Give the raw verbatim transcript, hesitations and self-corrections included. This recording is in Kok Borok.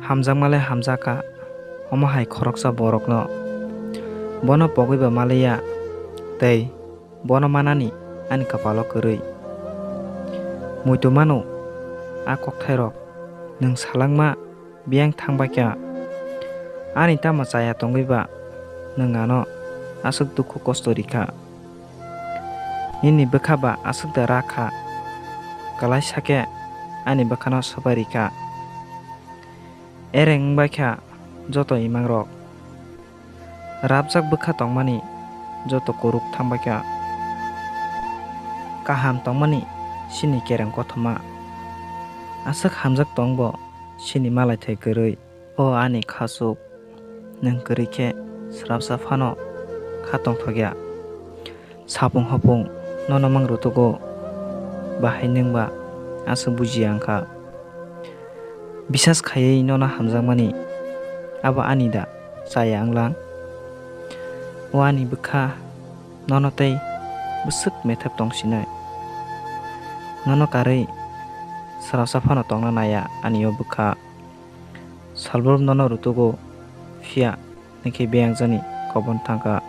Hamjakma le hamjak kha, omo hai khoroksa borokno. Bono pogwi ba maliya, tei bono manani ani kwpalo kwrwi. Muitu mano a kokthairok, nwng salangma biyang thang bai kha. Ani tamo chaya tongwi ba nwng ano aswk dukhu kosto ri kha. Nini bwkha ba aswk da ra kha, kwlaisa khe ani bwkhano swbai ri kha. Ereng wng bai kha joto imangrok. Rabjak bwkha tongmani joto kuruk thang bai kha. Kaham tongmani chini kereng kothoma. Aswk hamjak tong bo chini malaithai kwrwi. O ani khachuk, nwng kwrwi khe srapsa phano kha tongthok ya. Sapung hopung nono mang rutugo, bahai nwng ba aswk bujiya wng kha. Bisas khaiwi nono hamjakmani, abo ani da chaya wng lang? O ani bwkha, nono tei bwswk methep tong sinai? Nono karwi srapsa phano tongna naiya ani o bwkha. Salbrum nono rutugo, phiya nwng khe beyang jani kobon thang kha.